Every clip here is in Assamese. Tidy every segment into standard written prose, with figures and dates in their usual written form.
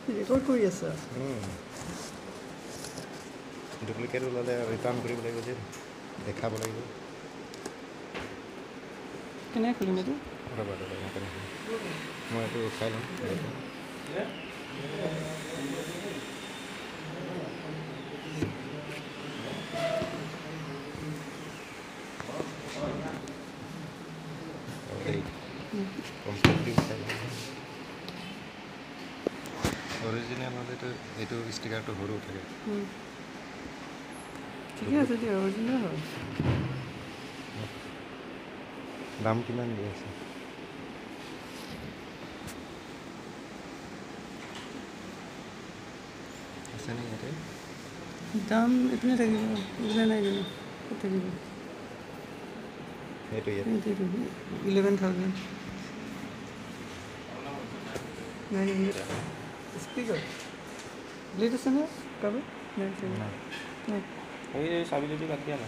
ৰেকৰ্ড কৰি আছা? ডুপ্লিকেট ওলালে ৰিটাৰ্ণ কৰিব লাগিব যে, দেখাব লাগিব। কেনেকৈ খুলিম এইটো? ৰ'বা ৰ'বা, মই কেনেকৈ, মই এইটো উঠাই ল'ম। কমপ্লিটলি উঠাই ল'ম। অৰিজিনেল হ'লেতো এইটো ষ্টিকাৰটো সৰু থাকে। ঠিকে আছে দিয়া, অৰিজিনেল হয়। দাম কিমান দি আছে? আছেনে ইয়াতে? দাম এইপিনে থাকিব, এইপিনে নাই জানো? ক'ত থাকিব? সেইটো ইয়াত। 11,900। স্পীকাৰ ব্লেড আছেনে কাৰোবাৰ? নাই চাগে। নাই। নাই। এই চাবিটো কাটি দিয়া না।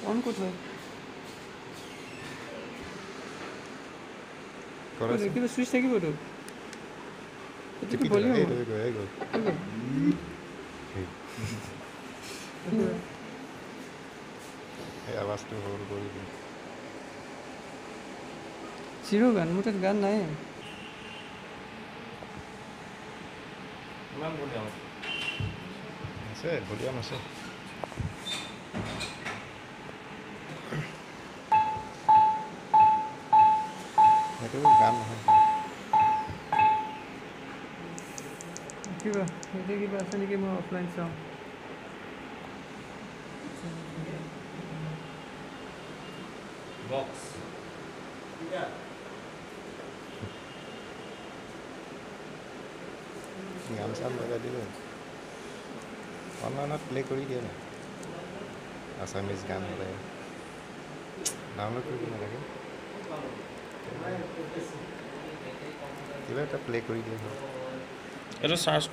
অন ক'ত হয়? কৰাচোন। কিবা চুইচ থাকিবতো। এইটোতো টিপি ধৰা। ভলিউম। এইটো হৈ গ'ল, হৈ গ'ল। সেই এই আৱাজটো সৰু কৰি দিওঁ। জিৰ' গান, মোৰ তাত গান নাই। কিমান ভলিউম? আছে, ভলিউম আছে। সেইটো গান নহয়। কিবা এতিয়া কিবা আছে নেকি? মই অফলাইন চাওঁ। বক্স। গান চান লগাই দিলে অনলাইনত প্লে কৰি দিয়ে নাই? আছামিজ গান হ'লে ডাউনলোড কৰিব নালাগে, কিবা এটা প্লে কৰি দিয়ে। এইটো চাৰ্জ